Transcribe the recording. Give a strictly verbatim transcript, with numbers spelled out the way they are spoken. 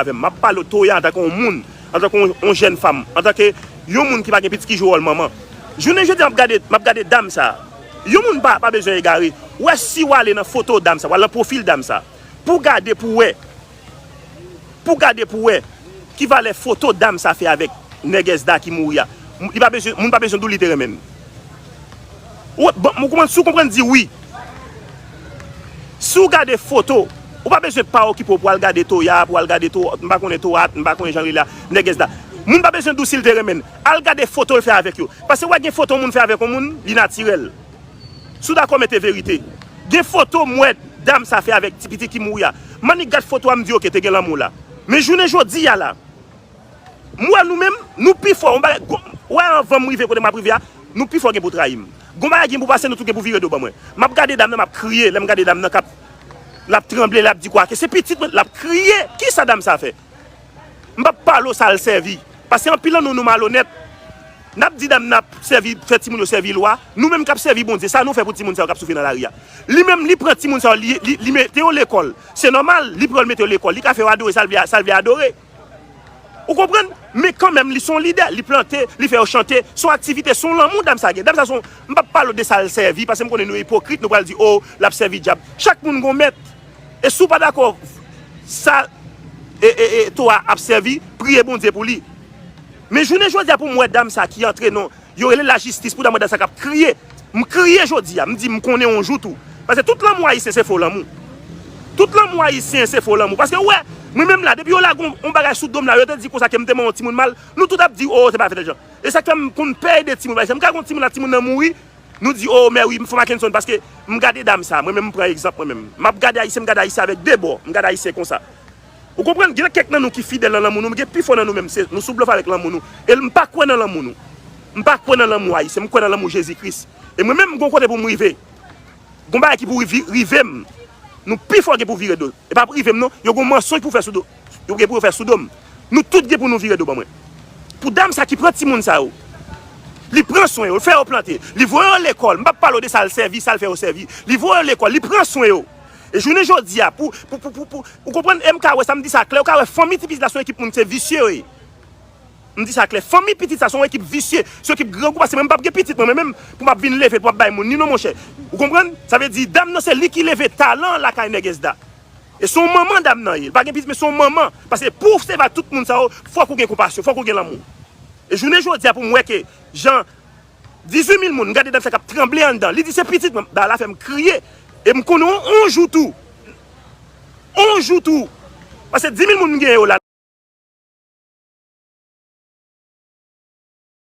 avè m. M ap pale w Toya antanke yon moun, antanke yon, yon jèn fanm, antanke yon moun ki pa gen pitit ki jwe wòl manman. Jounen jodi a, m ap gade, m ap gade dam sa. Yon moun pa, pa bezwen egare. Wè si w ale nan foto dam sa, w al nan pwofil dam sa. Pou w gade, pou w wè. Pou w gade, pou w wè. Ki valè foto dam sa fè avèk nègès da ki mouri a. Li pa bezwen, moun pa bezwen di w li te renmen l. Ou, bon, ou konprann, si w konprann, di wi. Si w gade foto, ou pa bezwen pa okipe w pou al gade Toya, pou al gade To, m pa konnen Toat, m pa konnen jan rele a, nègès da. Moun pa bezwen di w si l te renmen l. Al gade foto l fè avèk yo. Paske wè gen foto moun fè avèk yon moun, li natirèl. Si w dakò, mete verite. Gen foto m wè dam sa fè avèk ti pitit ki mouri a. M annik gad foto a, m di, oke, te gen lanmou la. Men jounen jodi a la, m wè nou menm, nou pi fò. Yon bagay, gwo, wè anvan m rive kote m ap rive a, nou pi fò gen pou trayi m. Gon bagay gen pou pase, nou tout gen pou vire do ban mwen. M ap gade dam nan, m ap kriye. Lè m gade dam nan k ap, l ap tranble, l ap di kwa ke se pitit mwen, l ap kriye. Kisa dam sa fè? M p ap pale w sa l sèvi. Paske anpil nan nou, nou malonèt. N ap di dam n ap sèvi, fè timoun yo sèvi lwa. Nou menm k ap sèvi Bondye, sa nou fè pou timoun sa yo k ap soufri nan lari a? Li menm, li pran timoun sa yo, li, li, li mete yo lekòl. Se nòmal, li pran yo, l mete yo lekòl. Li ka fè yo adore sa l vle, sa l vle adore. Ou konprann? Men kanmenm, li se yon lidè. Li plante, li fè yo chante. Se yon aktivite, se yon lanmou dam sa gen. Dam sa se yon, m p ap pale w de sa l sèvi, paske m konnen nou ipokrit, nou pral di, o, l ap sèvi dyab. Chak moun gon mèt. E si w pa dakò, sa, e, e, e, Toa ap sèvi, priye Bondye pou li. Men jounen jodi a, pou m wè dam sa ki antre nan, yo rele lajistis pou dam, dam sa k ap kriye. M kriye jodi a, m di, m konnen yon jou tou. Paske tout lanmou ayisyen se fo lanmou. Tout lanmou ayisyen se fo lanmou. Paske, ou wè, mwen menm la, depi yo lage yon, yon bagay sou do m la, yo te di konsa ke m te manyen yon timoun mal, nou tout ap di, o, se pa fè tèl jan. E sa k fè m konn pè ede timoun, paske m ka gen yon timoun la, timoun nan mouri, nou di, o, mè wi, m fè Mackenson, paske m gade dam sa, mwen menm, m pran egzanp, mwen menm. M ap gade ayisyen, m gade ayisyen avèk de bò, m gade ayisyen konsa. Ou konprann? Gen kèk nan nou ki fidèl nan lanmou nou, men gen pifò nan nou menm, se, nou sou blòf avèk lanmou nou. E m pa kwè nan lanmou nou. M pa kwè nan lanmou ayisyen, m kwè nan lanmou Jezi Kris. E mwen menm, m gon kote pou m rive. Gon bagay ki pou rive, rive m. Nou pi fò gen pou vire do. E pa pou rive m non, yo gon mansonj pou fè sou do. Yo gen pou yo fè sou do m. Nou tout gen pou nou vire do ban mwen. Pou dam sa ki pran timoun sa yo, li pran swen yo, li fè yo plante, li voye yo lekòl. M p ap pale w de sa l sèvi, sa l fè yo sèvi. Li voye yo lekòl, li pran swen yo. E jounen jodi a, pou, pou, pou, pou, pou, ou konprann, e m ka wè sa, m di sa klè, ou ka wè fanmi ti pitit la se yon ekip moun se visye yo ye. M di sa klè, fanmi pitit sa se yon ekip visye, se yon ekip grangou, paske mwen m p ap gen pitit mwen, mwen menm, pou m ap vin leve, pou m ap bay moun, ni non monchè. Ou konprann? Sa vle di, dam nan se li ki leve talan lakay nègès da. E se yon manman dam nan ye. Li pa gen pitit, men se yon manman. Paske pou w sèvi ak tout moun sa yo, fòk ou gen konpasyon, fòk ou gen lanmou. E jounen jodi a, pou m wè ke jan dizuit mil moun, m gade dam sa k ap tranble anndan. Li di se pitit mwen. Bagay la fè m kriye. E m konnen yon, yon jou tou. Yon jou tou. Paske di mil moun m genyen yo la,